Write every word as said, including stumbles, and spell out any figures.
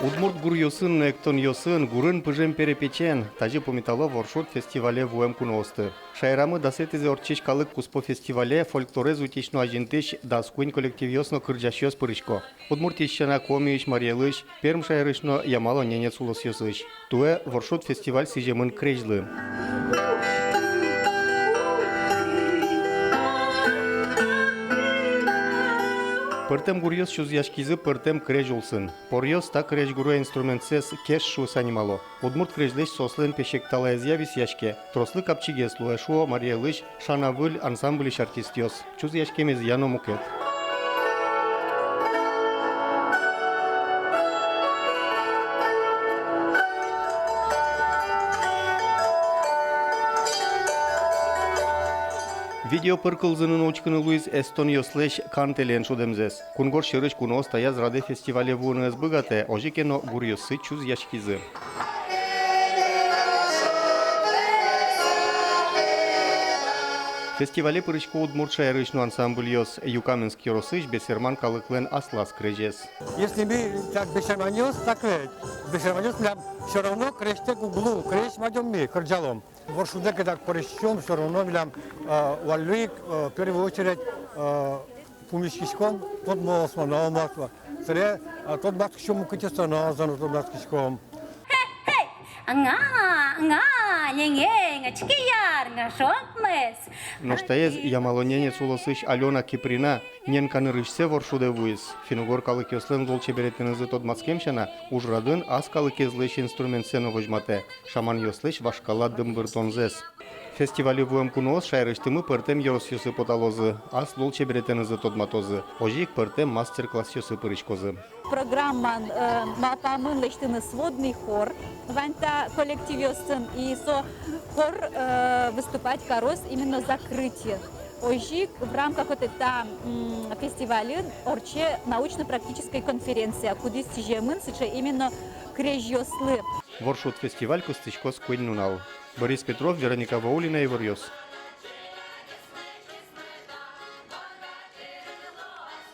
Удмурт гуръёсын но эктонъёсын, гурын пыжем перепечен — тазьы пумитало Воршуд фестивале вуэм куноосты. Шаерамы дасэтӥзэ ортчись калык куспо фестивале фольклорез утись но азинтӥсь дас куинь коллективъёс но кырӟасьёс пырисько. Удмуртиысь сяна, Комиысь, Марий Элысь, Пермь шаерысь но Ямало-Ненец улосъёсысь. Туэ Воршуд фестиваль сӥземын крезьлы. Пӧртэм гуръёс чузъяськизы пӧртэм крезь улсын. Поръёс та крезьгуре инструментсэс кеш шуыса нимало. Удмурт крезьлэсь соослэн песекталаезъя висъяське. Трослы капчигес луэ, шуо Марий Элысь «Шана выль» ансамбльысь артистъёс. Чузъяськемезъя но мукет. Видео пыр кылзыны но учкыны луиз эстонъёслэсь «Кантелен» шудэмзэс. Кунгож сьӧрысь куноос таяз радэ фестивале вуыны ӧз быгатэ, озьы ке но гуръёссы чузъяськизы. Фестивале пырисько удмурт шаерысь но ансамбльёс. Юкаменск ёросысь бесерман калыклэн аслаз крезез. Если ми так бесерманъёс, так ведь, бесерманъёс милям всё равно крезьтэк уг лу, крезь мадём ми, кырӟалом. Воршудэ ке так пыриськом, всё равно милям, э, валлик, э, в первую очередь, э, пумиськиськом тодмо османомаслы. Сэре, э, тодматскиськом, мукетъёссэ но азьло тодматскиськом. Ага, ага, лэнгей, ага, чики яр, ага, шокмес. Нош таиз Ямало-Ненец улосысь Алёна Киприна ненканырысьсэ Воршудэ вуиз. Финн-угор калыкъёслэн лулчеберетэнызы тодматскем сяна, ужрадын ас калыкезлэсь инструментсэ но возьматэ, шаманъёслэсь вашкала дымбыртонзэс. Фестивале вуэм куноос шаерысьтымы пӧртэм ёросъёсы поталозы, ас лулчеберетэнызы тодматозы, озьы ик пӧртэм мастер-классъёсы пыриськозы. Программаын, э, малпамын лэсьтыны сводный хор вань та коллективъёсын, и со хор, э, выступать кароз именно закрытие. Озьы ик в рамках вот эта, м, фестивалын ортче научно-практической конференция, кудӥз сӥземын сыӵе именно крезьёслы. Воршуд фестиваль кыстӥськоз куинь нунал. Борис Петров, Вероника Ваулина, «Иворъёс».